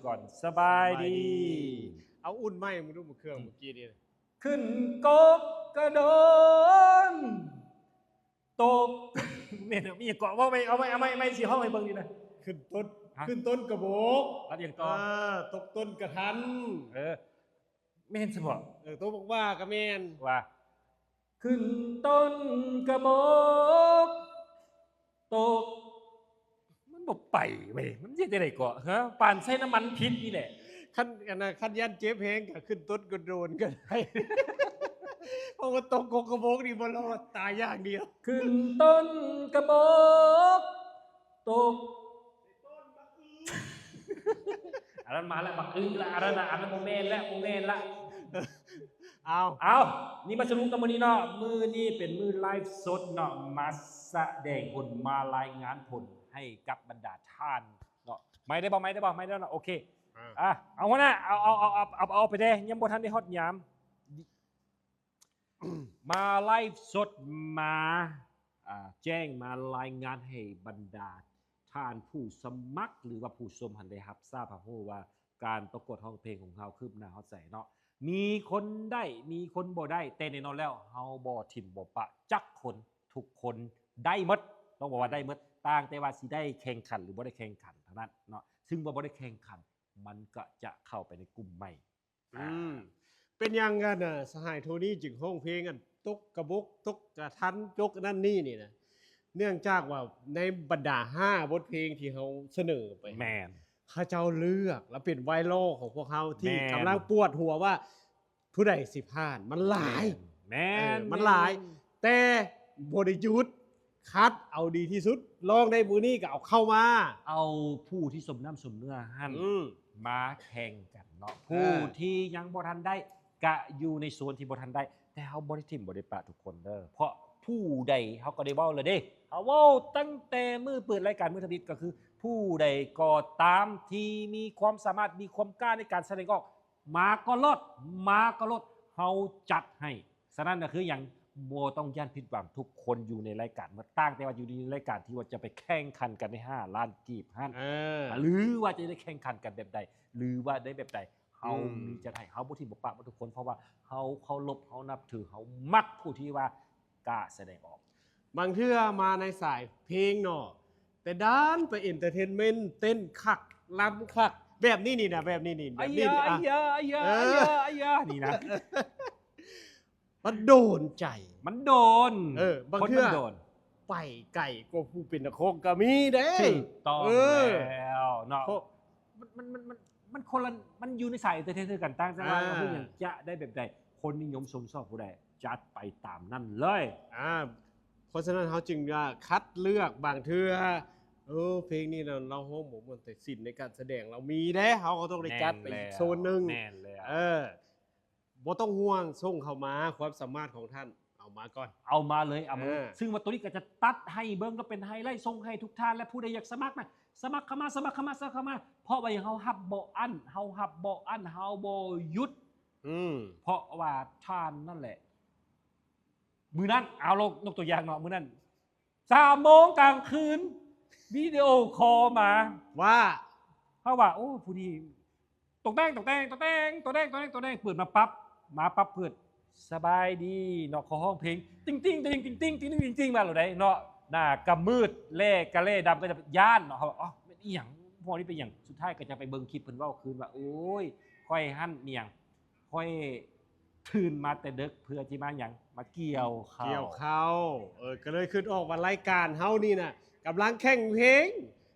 ກ່ອນ ສະບາຍດີ. ເອົາອຸ່ນໄມ້ມາດູ ເຄື່ອງເມື່ອກີ້ນີ້. ຂຶ້ນກົກກະໂດນ ຕົກ ແມ່ນ ມີຫຍັງເກາະ ເວົ້າໃໝ່ ເອົາໃໝ່ ເອົາໃໝ່ ໃໝ່ ຊິຮ້ອງໃຫ້ເບິ່ງນີ້ນະ. ຂຶ້ນຕົ້ນ ຮະ? ຂຶ້ນຕົ້ນກະບົກ ຮັບຫຍັງຕໍ່? ເອີ ຕົກຕົ້ນກະທັນ. ເອີ ແມ່ນຊະບໍ? ເອີ ຕົກບັກຫວ້າກະແມ່ນ. ວ່າ ຂຶ້ນຕົ້ນກະບົກ ຕົກ ມັນບໍ່ໄປເວີຍ ມັນຊິເຮັດຈັ່ງໃດເກາະ ຮະ? ປານໃສ່ນ້ຳມັນພິດນີ້ແຫຼະ. ຄັນ ອັນນັ້ນ ຄັນຢ້ານເຈັບແຮງກະຂຶ້ນຕົ້ນກະໂດນກະໄດ້ ເພາະວ່າຕົກກົກກະບົກນີ້ບໍ່ລອດ ຕາຍຢ່າງດຽວ. ຂຶ້ນຕົ້ນກະບົກ ຕົກ ອັນນັ້ນມາແລ້ວ ບັກອຶງລະ ອັນນັ້ນນະ ອັນນັ້ນບໍ່ແມ່ນແລ້ວ ບໍ່ແມ່ນລະ. ເອົາ ເອົາ ນີ້ມາສະຫຼຸບກັນມື້ນີ້ເນາະ ມື້ນີ້ເປັນມື້ໄລຟ໌ສົດເນາະ ມາສະແດງຜົນ ມາລາຍງານຜົນໃຫ້ກັບບັນດາທ່ານເນາະ. ໄມໄດ້ບໍ່? ໄມໄດ້ບໍ່? ໄມໄດ້ເນາະ ໂອເຄ. ອ່າ ອ່າ ເອົາ ຫົວໜ້າ ເອົາ ເອົາ ເອົາ ເອົາ ເອົາໄປແດ່ ຍັງບໍ່ທັນໄດ້ຮອດຍາມ. ມາໄລຟ໌ສົດ ມາ ອ່າ ແຈ້ງ ມາລາຍງານໃຫ້ບັນດາທ່ານຜູ້ສະໝັກ ຫຼືວ່າຜູ້ຊົມຫັ້ນໄດ້ຮັບຊາບຮັບຮູ້ວ່າ ການປະກວດຮ້ອງເພງຂອງເຮົາຄືບໜ້າຮອດໃສເນາະ. ມີຄົນໄດ້ ມີຄົນບໍ່ໄດ້ ແຕ່ແນ່ນອນແລ້ວ ເຮົາບໍ່ຖິ້ມບໍ່ປະຈັກຄົນ ທຸກຄົນໄດ້ໝົດ ຕ້ອງບອກວ່າໄດ້ໝົດ ຕ່າງແຕ່ວ່າຊິໄດ້ແຂ່ງຂັນ ຫຼືບໍ່ໄດ້ແຂ່ງຂັນເທົ່ານັ້ນເນາະ. ຊຶ່ງວ່າບໍ່ໄດ້ແຂ່ງຂັນ ມັນກໍຈະເຂົ້າໄປໃນກຸ່ມໃໝ່. ອືມ ອ່າ ເປັນຫຍັງ ອັນ ສະຫາຍໂທນີ້ຈຶ່ງຮ້ອງເພງ ອັນ ຕົກກະບົກ ຕົກກະທັນ ຕົກອັນນັ້ນນີ້ນີ້ນະ? ເນື່ອງຈາກວ່າໃນບັນດາຫ້າບົດເພງທີ່ເຮົາສະເໜີໄປ ແມ່ນ ເຂົາເຈົ້າເລືອກ ແລະ ເປັນໄວຣັລຂອງພວກເຮົາທີ່ ແມ່ນ ກຳລັງປວດຫົວວ່າຜູ້ໃດຊິຜ່ານ ມັນຫຼາຍ ແມ່ນ ເອີ ມັນຫຼາຍ ແມ່ນ ແຕ່ບໍ່ໄດ້ຢຸດ ຄັດເອົາດີທີ່ສຸດ ລອງໄດ້ມື້ນີ້ກໍເອົາເຂົ້າມາ ເອົາຜູ້ທີ່ສົມນ້ຳສົມເນື້ອຫັ້ນ ອືມ ມາແຂ່ງກັນເນາະ. ເອີ ຜູ້ທີ່ຍັງບໍ່ທັນໄດ້ ກະຢູ່ໃນໂຊນທີ່ບໍ່ທັນໄດ້ ແຕ່ເຮົາບໍ່ໄດ້ຖິ້ມບໍ່ໄດ້ປະທຸກຄົນເດີ ເພາະຜູ້ໃດ ເຮົາກໍໄດ້ເວົ້າແລ້ວເດ້ ເຮົາເວົ້າຕັ້ງແຕ່ມື້ເປີດລາຍການມື້ທຳອິດ ກໍຄືຜູ້ໃດກໍຕາມທີ່ມີຄວາມສາມາດ ມີຄວາມກ້າໃນການສະແດງອອກ ມາກໍໂລດ ມາກໍໂລດ ເຮົາຈັດໃຫ້. ສະນັ້ນກໍຄືຫຍັງ ບໍ່ຕ້ອງຢ້ານຜິດຫວັງ ທຸກຄົນຢູ່ໃນລາຍການໝົດ ຕ່າງແຕ່ວ່າຢູ່ໃນລາຍການທີ່ວ່າຈະໄປແຂ່ງຂັນກັນໃນຫ້າລ້ານກີບຫັ້ນ ເອີ ຫຼືວ່າຈະໄດ້ແຂ່ງຂັນກັນແບບໃດ ຫຼືວ່າໄດ້ແບບໃດ ເຮົາ ອືມ ມີຈັດໃຫ້ ເຮົາບໍ່ຖິ້ມບໍ່ປະໝົດທຸກຄົນ ເພາະວ່າເຮົາເຄົາລົບ ເຮົານັບຖື ເຮົາມັກຜູ້ທີ່ວ່າກ້າສະແດງອອກ. ບາງເທື່ອມາໃນສາຍເພງເນາະ ແຕ່ດ້ານໄປເອັນເຕີເທນເມັນ ເຕັ້ນຄັກ ລຳຄັກ ແບບນີ້ນີ້ນະ ແບບນີ້ນີ້ ແບບນີ້ນີ້ ອາຍາ ອາຍາ ເອີ ອາຍາ ອາຍາ ນີ້ນະ ມັນໂດນໃຈ ມັນໂດນ ເອີ ບາງເທື່ອ ຄົນມັນໂດນ ໄປໄກກວ່າຜູ້ເປັນເຈົ້າຂອງກໍມີເດ້. ຖືກຕ້ອງ ເອີ ແລ້ວເນາະ ເພາະມັນ ມັນ ມັນ ມັນຄົນລະ ມັນຢູ່ໃນສາຍເອັນເຕີເທນຄືກັນ ຕ່າງແຕ່ວ່າ ອ່າ ເຮົາຢາກຈະໄດ້ແບບໃດ ຄົນນິຍົມຊົມຊອບຜູ້ໃດ ຈັດໄປຕາມນັ້ນເລີຍ. ອ່າ ເພາະສະນັ້ນເຮົາຈຶ່ງວ່າຄັດເລືອກ ບາງເທື່ອ ເອີ ເພງນີ້ນະ ລາວຮ້ອງບໍ່ມ່ວນ ແຕ່ສິນໃນການສະແດງລາວມີເດ້ ເຮົາກໍຕ້ອງໄດ້ຈັດໄປອີກໂຊນໜຶ່ງ. ແມ່ນແລ້ວ ເອີ ບໍ່ຕ້ອງຫ່ວງ ສົ່ງເຂົ້າມາ ຄວາມສາມາດຂອງທ່ານ ເອົາມາກ່ອນ ເອົາມາເລີຍ ເອົາມາເລີຍ ເອີ ຊຶ່ງວ່າໂຕນີ້ກໍຈະຕັດໃຫ້ເບິ່ງ ກໍເປັນໄຮໄລ ສົ່ງໃຫ້ທຸກທ່ານ ແລະ ຜູ້ໃດຢາກສະໝັກນະ ສະໝັກເຂົ້າມາ ສະໝັກເຂົ້າມາ ສະໝັກເຂົ້າມາ ເພາະວ່າຫຍັງ ເຮົາຮັບບໍ່ອັ້ນ ເຮົາຮັບບໍ່ອັ້ນ ເຮົາບໍ່ຢຸດ ອືມ ເພາະວ່າທ່ານນັ້ນແຫຼະ ມື້ນັ້ນ ເອົາ ຍົກຕົວຢ່າງເນາະ ມື້ນັ້ນ ສາມໂມງກາງຄືນ ວິດີໂອຄໍມາ ວ່າ ເຮົາວ່າ ໂອ້ ຜູ້ນີ້ ຕົກແຕ່ງ ຕົກແຕ່ງ ຕົກແຕ່ງ ຕົກແຕ່ງ ຕົກແຕ່ງ ຕົກແຕ່ງ ເປີດມາປັບ ມາປັບເປີດ ສະບາຍດີເນາະ ຂໍຮ້ອງເພງ ຕິງຕິງ ຕິງຕິງ ຕິງຕິງ ມາໂລດໃດເນາະ ໜ້າກະມືດ ແລ້ກະແລ້ດຳ ກໍຈະຢ້ານເນາະ ເຮົາວ່າ ອໍ ແມ່ນອີ່ຫຍັງ ພວກນີ້ເປັນຫຍັງ ສຸດທ້າຍກໍຈະໄປເບິ່ງຄລິບເພິ່ນເວົ້າຄືນວ່າ ໂອ້ຍ ຂ້ອຍຫັ້ນອີ່ຫຍັງ ຂ້ອຍຕື່ນມາແຕ່ເດິກເພື່ອທີ່ມາຫຍັງ ມາກ່ຽວເຂົ້າ ກ່ຽວເຂົ້າ ເອີ ກໍເລີຍຄິດອອກວ່າລາຍການເຮົານີ້ນະ ກຳລັງແຂ່ງເພງ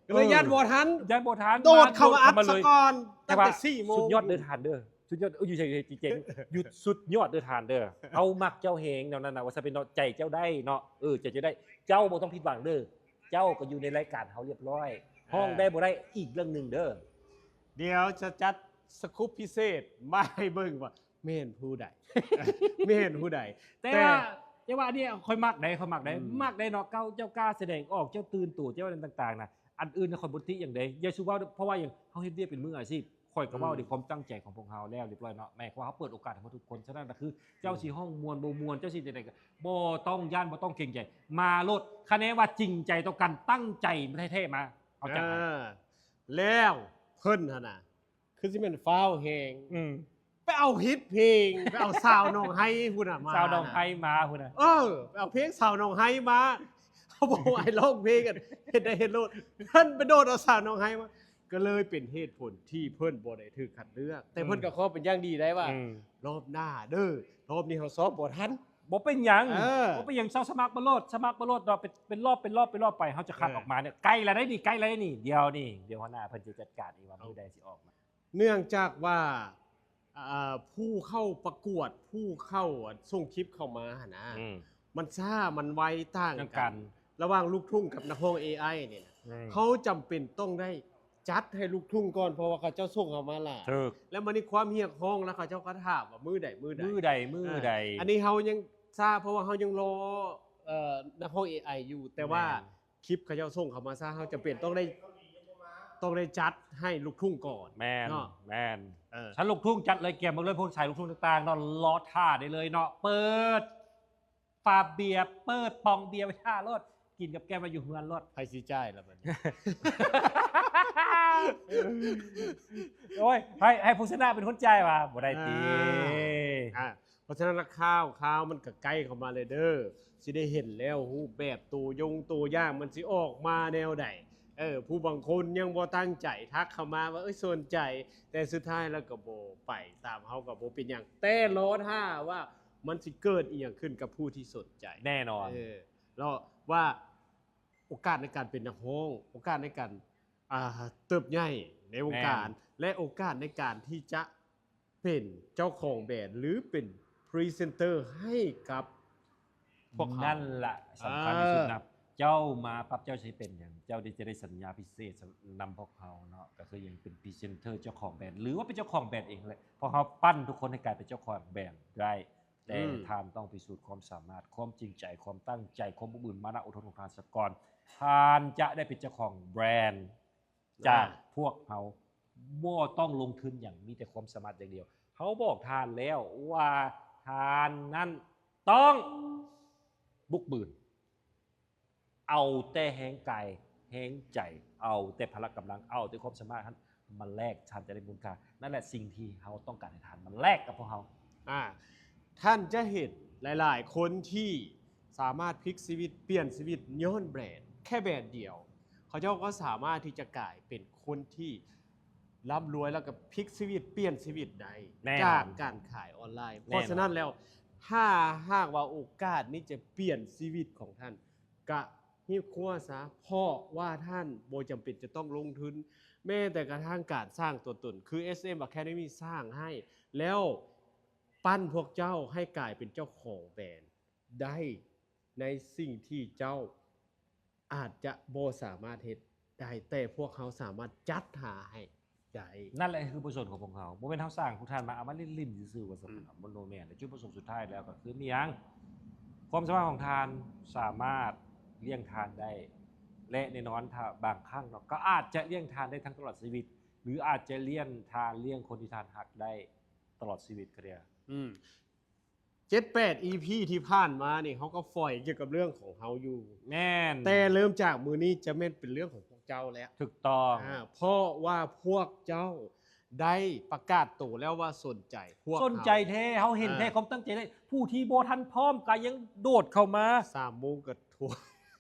ກໍເລີຍ ເອີ ຢ້ານບໍ່ທັນ ຢ້ານບໍ່ທັນ ໂດດເຂົ້າມາອັດສະກ່ອນ ແຕ່ວ່າ ຕັ້ງແຕ່ສີ່ໂມງ ສຸດຍອດເດີທ່ານເດີ ສຸດຍອດ ເອີ ຢູ່ໃສ ເອີ ເກັ່ງໆ ຢູ່ ສຸດຍອດເດີທ່ານເດີ ເຮົາມັກເຈົ້າແຮງແນວນັ້ນນະ ວ່າຊະເປັນເນາະ ໃຈເຈົ້າໄດ້ເນາະ ເອີ ໃຈເຈົ້າໄດ້ ເຈົ້າບໍ່ຕ້ອງຜິດຫວັງເດີ ເຈົ້າກໍຢູ່ໃນລາຍການເຮົາລຽບຮ້ອຍ ເອີ ຮ້ອງໄດ້ບໍ່ໄດ້ອີກເລື່ອງໜຶ່ງເດີ ດຽວຈະຈັດສະກຸບພິເສດມາໃຫ້ເບິ່ງວ່າ ແມ່ນຜູ້ໃດ ແມ່ນຜູ້ໃດ ແຕ່ ແຕ່ວ່າ ແຕ່ວ່າອັນນີ້ຂ້ອຍມັກໃດ ຂ້ອຍມັກໃດ ອືມ ມັກໃດເນາະ ເຈົ້າ ເຈົ້າກ້າສະແດງອອກ ເຈົ້າຕື່ນໂຕ ເຈົ້າອັນນັ້ນຕ່າງໆນະ ອັນອື່ນຂ້ອຍບໍ່ຕິຫຍັງເດ ຢ່າສູ່ເວົ້າ ເພາະວ່າຫຍັງ ເຮົາເຮັດວຽກເປັນມືອາຊີບ ຂ້ອຍກໍເວົ້າ ອືມ ດ້ວຍຄວາມຕັ້ງໃຈຂອງພວກເຮົາແລ້ວລຽບຮ້ອຍເນາະ ໝາຍຄວາມວ່າເຮົາເປີດໂອກາດໃຫ້ໝົດທຸກຄົນ ສະນັ້ນກໍຄື ເຈົ້າ ອືມ ຊິຮ້ອງມ່ວນບໍ່ມ່ວນ ເຈົ້າຊິຈັ່ງໃດກໍບໍ່ຕ້ອງຢ້ານ ບໍ່ຕ້ອງເກງໃຈ ມາໂລດ ຄະແນນວ່າຈິງໃຈຕໍ່ກັນ ຕັ້ງໃຈແທ້ໆມາ ເຮົາຈັດໃຫ້ ເອີ ແລ້ວເພິ່ນຫັ້ນນະ ຄືຊິແມ່ນຟ້າວແຮງ ອືມ ໄປເອົາຜິດເພງ ໄປເອົາສາວໜອງໄຮພຸ້ນນະມາ ສາວໜອງໄຮມາພຸ້ນນະ ເອີ ໄປເອົາເພງສາວໜອງໄຮມາ ເຂົາບອກໃຫ້ຮ້ອງເພງກັນ ເຮັດໄດ້ເຮັດໂລດ ເພິ່ນໄປໂດດເອົາສາວໜອງໄຮມາ ກໍເລີຍເປັນເຫດຜົນທີ່ເພິ່ນບໍ່ໄດ້ຖືກຄັດເລືອກ ແຕ່ເພິ່ນ ອືມ ກໍຂໍເປັນຢ່າງດີໄດ້ວ່າ ອືມ ລອບໜ້າເດີ ລອບນີ້ເຮົາຊອບບໍ່ທັນ ບໍ່ເປັນຫຍັງ ເອີ ບໍ່ເປັນຫຍັງ ເຈົ້າສະໝັກມາໂລດ ສະໝັກມາໂລດເນາະ ເປັນ ເປັນລອບ ເປັນລອບ ເປັນລອບໄປ ເຮົາຈະຄັດ ເອີ ອອກມາເນຍ ໃກ້ແລ້ວເດ້ນີ້ ໃກ້ແລ້ວເດ້ນີ້ ດຽວນີ້ ດຽວຫົວໜ້າເພິ່ນຈະຈັດການເອງວ່າມື້ໃດຊິອອກມາ ເນື່ອງຈາກວ່າ ເອີ ຜູ້ເຂົ້າປະກວດ ຜູ້ເຂົ້າສົ່ງຄລິບເຂົ້າມາຫັ້ນນະ ອືມ ມັນຊ້າມັນໄວຕ່າງກັນ ຕ່າງກັນ ລະຫວ່າງລູກທຸ່ງກັບນັກຮ້ອງເອໄອນີ້ນະ ອືມ ເຮົາຈຳເປັນຕ້ອງໄດ້ຈັດໃຫ້ລູກທຸ່ງກ່ອນ ເພາະວ່າເຂົາເຈົ້າສົ່ງເຂົ້າມາຫຼາຍ ຖືກ ແລ້ວບັດນີ້ຄວາມຮຽກຮ້ອງ ແລ້ວເຂົາເຈົ້າກໍຖາມວ່າມື້ໃດ ມື້ໃດ ມື້ໃດ ມື້ໃດ ອັນນີ້ເຮົາຍັງຊ້າ ເພາະວ່າເຮົາຍັງລໍ ເອີ ນັກຮ້ອງເອໄອຢູ່ ແຕ່ວ່າ ແມ່ນ ຄລິບເຂົາເຈົ້າສົ່ງເຂົ້າມາຊະ ເຮົາຈຳເປັນຕ້ອງໄດ້ ຕ້ອງໄດ້ຈັດໃຫ້ລູກທຸ່ງກ່ອນ ແມ່ນ ເນາະ ແມ່ນ ເອີ ຊັ້ນລູກທຸ່ງຈັດເລີຍ ກຽມເບິ່ງເລີຍ ພວກສາຍລູກທຸ່ງຕ່າງໆເນາະ ລໍຖ້າໄດ້ເລີຍເນາະ ເປີດຝາເບຍ ເປີດປ່ອງເບຍໄວ້ຖ້າໂລດ ກິນກັບແກ້ມໄວ້ຢູ່ເຮືອນໂລດ ໃຜຊິຈ່າຍລະບັດນີ້ ໂອ້ຍ ໃຫ້ ໃຫ້ຜູ້ຊະນະເປັນຄົນຈ່າຍຫວາ ບໍ່ໄດ້ຕິ ອ່າ ອ່າ ເພາະສະນັ້ນລະຂ່າວ ຂ່າວມັນກໍໃກ້ເຂົ້າມາແລ້ວເດີ ຊິໄດ້ເຫັນແລ້ວ ຮູບແບບໂຕຢົງໂຕຢ່າງມັນຊິອອກມາແນວໃດ ເອີ ຜູ້ບາງຄົນຍັງບໍ່ຕັ້ງໃຈທັກເຂົ້າມາວ່າ ເອີຍ ສົນໃຈ ແຕ່ສຸດທ້າຍແລ້ວກໍບໍ່ໄປຕາມເຮົາກໍບໍ່ເປັນຫຍັງ ແຕ່ລໍຖ້າວ່າມັນຊິເກີດອີ່ຫຍັງຂຶ້ນກັບຜູ້ທີ່ສົນໃຈ ແນ່ນອນ ເອີ ແລ້ວວ່າໂອກາດໃນການເປັນນັກຮ້ອງ ໂອກາດໃນການ ອ່າ ເຕີບໃຫຍ່ໃນວົງການ ແມ່ນ ແລະ ໂອກາດໃນການທີ່ຈະ ເປັນເຈົ້າຂອງແບຣນ ຫຼື ເປັນພຣີເຊັນເຕີໃຫ້ກັບພວກເຮົາ ນັ້ນລະສຳຄັນທີ່ສຸດນະ ເອີ ເຈົ້າມາປັບເຈົ້າຊິເປັນຫຍັງ ເຈົ້າໄດ້ ຈະໄດ້ສັນຍາພິເສດນຳພວກເຮົາເນາະ ກໍຄືຫຍັງ ເປັນພຣີເຊັນເຕີເຈົ້າຂອງແບຣນ ຫຼືວ່າເປັນເຈົ້າຂອງແບຣນເອງແຫຼະ ພວກເຮົາປັ້ນທຸກຄົນໃຫ້ກາຍເປັນເຈົ້າຂອງແບຣນໄດ້ ແຕ່ ອືມ ທ່ານຕ້ອງພິສູດຄວາມສາມາດ ຄວາມຈິງໃຈ ຄວາມຕັ້ງໃຈ ຄວາມອົບອຸ່ນ ມານະອົດທົນຂອງທ່ານສາກ່ອນ ທ່ານຈະໄດ້ເປັນເຈົ້າຂອງແບຣນ ຈາກ ອ່າ ພວກເຮົາບໍ່ຕ້ອງລົງທຶນຫຍັງ ມີແຕ່ຄວາມສາມາດຢ່າງດຽວ. ເຮົາບອກທ່ານແລ້ວວ່າທ່ານນັ້ນຕ້ອງບຸກບືນ ເອົາແຕ່ແຮງກາຍແຮງໃຈ ເອົາແຕ່ພະລະກຳລັງ ເອົາແຕ່ຄວາມສາມາດຫັ້ນມາແລກ ທ່ານຈະໄດ້ມູນຄ່າ. ນັ້ນແຫຼະສິ່ງທີ່ເຮົາຕ້ອງການໃຫ້ທ່ານມາແລກກັບພວກເຮົາ. ອ່າ ທ່ານຈະເຫັນຫຼາຍໆຄົນທີ່ສາມາດພລິກຊີວິດ ປ່ຽນຊີວິດຍ້ອນແບຣນແຄ່ແບຣນດຽວ ເຂົາເຈົ້າກໍສາມາດທີ່ຈະກາຍເປັນຄົນທີ່ລ່ຳລວຍ ແລ້ວກໍພລິກຊີວິດ ປ່ຽນຊີວິດໄດ້ ແນ່ນອນ ຈາກການຂາຍອອນລາຍ. ແນ່ນອນ ເພາະສະນັ້ນແລ້ວ ຖ້າຫາກວ່າໂອກາດນີ້ຈະປ່ຽນຊີວິດຂອງທ່ານ ກະຮີບຄວ້າຊະ ເພາະວ່າທ່ານບໍ່ຈຳເປັນຈະຕ້ອງລົງທຶນ ແມ້ແຕ່ກະທັ້ງການສ້າງຕົວຕົນ ຄື ເອສເອັມ Academy ສ້າງໃຫ້ ແລ້ວ ປັ້ນພວກເຈົ້າໃຫ້ກາຍເປັນເຈົ້າຂອງແບຣນໄດ້ ໃນສິ່ງທີ່ເຈົ້າອາດຈະບໍ່ສາມາດເຮັດໄດ້ ແຕ່ພວກເຮົາສາມາດຈັດຫາໃຫ້ໄດ້. ນັ້ນແຫຼະຄືຈຸດປະສົງຂອງພວກເຮົາ. ບໍ່ແມ່ນເຮົາສ້າງພວກທ່ານມາເອົາມາຫຼິ້ນໆຊື່ໆວ່າຊັ້ນ ອືມ ມັນບໍ່ແມ່ນ. ແລະ ຈຸດປະສົງສຸດທ້າຍແລ້ວກໍຄືມີຫຍັງ? ຄວາມສາມາດຂອງທ່ານສາມາດລ້ຽງທ່ານໄດ້ ແລະ ແນ່ນອນ ຖ້າບາງຄັ້ງເນາະ ກໍອາດຈະລ້ຽງທ່ານໄດ້ທັງຕະຫຼອດຊີວິດ ຫຼື ອາດຈະລ້ຽງທ່ານ ລ້ຽງຄົນທີ່ທ່ານຮັກໄດ້ຕະຫຼອດຊີວິດກໍໄດ້. ອືມ ເຈັດແປດອີພີທີ່ຜ່ານມານີ້ ເຮົາກໍຝອຍກ່ຽວກັບເລື່ອງຂອງເຮົາຢູ່. ແມ່ນ. ແຕ່ເລີ່ມຈາກມື້ນີ້ຈະແມ່ນເປັນເລື່ອງຂອງພວກເຈົ້າແລ້ວ. ຖືກຕ້ອງ. ອາ ເພາະວ່າພວກເຈົ້າໄດ້ປະກາດໂຕແລ້ວວ່າສົນໃຈພວກເຮົາ. ສົນໃຈແທ້, ເຮົາເຫັນແທ້ ອາ ຄວາມຕັ້ງໃຈແທ້. ຜູ້ທີ່ບໍ່ທັນພ້ອມກໍຍັງໂດດເຂົ້າມາ. ສາມໂມງກໍ ໂທ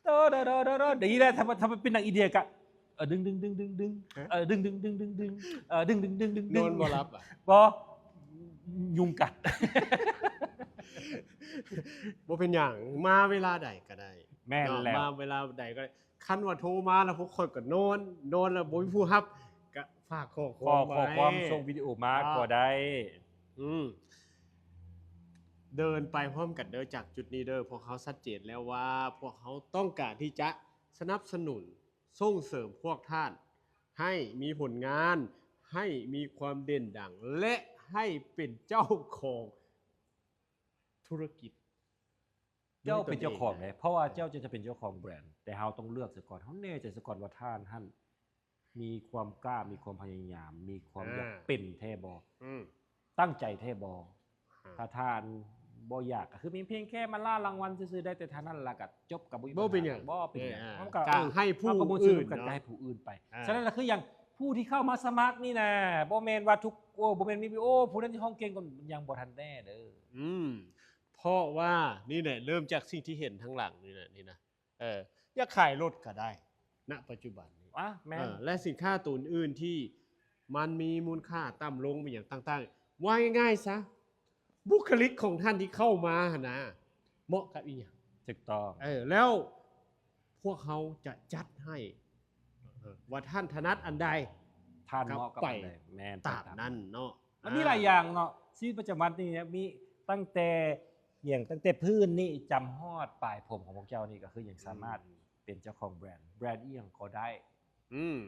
ເດີ ເດີ ເດີ ເດີ ເດີ ດີແລ້ວ ຖ້າ ຖ້າມັນເປັນໜັງອິນເດຍກະ ເອີ ດຶງ ດຶງ ດຶງ ດຶງ ດຶງ ຮະ ເອີ ດຶງ ດຶງ ດຶງ ດຶງ ດຶງ ເອີ ດຶງ ດຶງ ດຶງ ດຶງ ດຶງ ນອນບໍ່ຫຼັບອະ ບໍ່ ຍຸງກັດ ບໍ່ເປັນຫຍັງ ມາເວລາໃດກໍໄດ້ ແມ່ນແລ້ວ ເນາະ ມາເວລາໃດກໍໄດ້ ຄັນວ່າໂທມາແລ້ວພວກຂ້ອຍກໍນອນ ນອນແລ້ວບໍ່ມີຜູ້ຮັບ ກໍຝາກຂໍ້ຄວາມ ຂໍຂໍ້ຄວາມ ໄວ້ ສົ່ງວິດີໂອມາ ອ່າ ກໍໄດ້ ອືມ ເດີນໄປພ້ອມກັນເດີ ຈາກຈຸດນີ້ເດີ ພວກເຮົາຊັດເຈນແລ້ວວ່າ ພວກເຮົາຕ້ອງການທີ່ຈະສະໜັບສະໜູນ ສົ່ງເສີມພວກທ່ານໃຫ້ມີຜົນງານ ໃຫ້ມີຄວາມເດັ່ນດັງ ແລະ ໃຫ້ເປັນເຈົ້າຂອງທຸລະກິດ. ເຈົ້າເປັນເຈົ້າຂອງເດ້ ເພາະວ່າເຈົ້າຈະເປັນເຈົ້າຂອງແບຣນ ແຕ່ເຮົາຕ້ອງເລືອກສາກ່ອນ ເຮົາແນ່ໃຈສາກ່ອນວ່າທ່ານຫັ້ນ ມີຄວາມກ້າ ມີຄວາມພະຍາຍາມ ມີຄວາມ ອ່າ ຢາກເປັນແທ້ບໍ່? ອືມ ຕັ້ງໃຈແທ້ບໍ່? ອ່າ ຖ້າທ່ານບໍ່ຢາກ ກໍຄືມີພຽງແຄ່ມາລ່າລາງວັນຊື່ໆ ໄດ້ແຕ່ເທົ່ານັ້ນ ແລ້ວກໍຈົບ ກໍບໍ່ມີ ບໍ່ເປັນຫຍັງ ບໍ່ເປັນຫຍັງ ເອີ ມັນກໍ ກໍ ເອີ ໃຫ້ຜູ້ ເຮົາກໍບໍ່ ອື່ນ ກັນ ເນາະ ກໍໃຫ້ຜູ້ອື່ນໄປ ອ່າ ສະນັ້ນລະຄືຫຍັງ ຜູ້ທີ່ເຂົ້າມາສະໝັກນີ້ນະ ບໍ່ແມ່ນວ່າທຸກ ໂອ້ ບໍ່ແມ່ນມີ ໂອ້ ຜູ້ນັ້ນຮ້ອງເກັ່ງກໍຍັງບໍ່ທັນແນ່ເດີ. ອືມ ເພາະວ່ານີ້ແຫຼະ ເລີ່ມຈາກສິ່ງທີ່ເຫັນທາງຫຼັງນີ້ນະ ນີ້ນະ ເອີ ຢາກຂາຍລົດກໍໄດ້ ນະປັດຈຸບັນນີ້ ອ່ະ ແມ່ນ ເອີ ແລະ ສິນຄ້າຕົວອື່ນໆທີ່ມັນມີມູນຄ່າຕ່ຳລົງ ມີຫຍັງຕ່າງໆ ວ່າງ່າຍໆຊະ ບຸກຄະລິກຂອງທ່ານທີ່ເຂົ້າມາຫັ້ນນະ ເໝາະກັບອີ່ຫຍັງ? ຖືກຕ້ອງ ເອີ ແລ້ວພວກເຮົາຈະຈັດໃຫ້ ເອີ ວ່າທ່ານຖະໜັດອັນໃດ ທ່ານເໝາະກັບອັນໃດ ແມ່ນ ຕາມນັ້ນເນາະ. ມັນມີຫຼາຍຢ່າງເນາະ ຊີວິດປະຈຳວັນນີ້ມີຕັ້ງແຕ່ຫຍັງ ຕັ້ງແຕ່ພື້ນນີ້ຈຳຮອດປາຍຜົມຂອງພວກເຈົ້ານີ້ ກໍຄືຍັງສາມາດ ອືມ ເປັນເຈົ້າຂອງແບຣນ ແບຣນອີ່ຫຍັງກໍໄດ້. ອືມ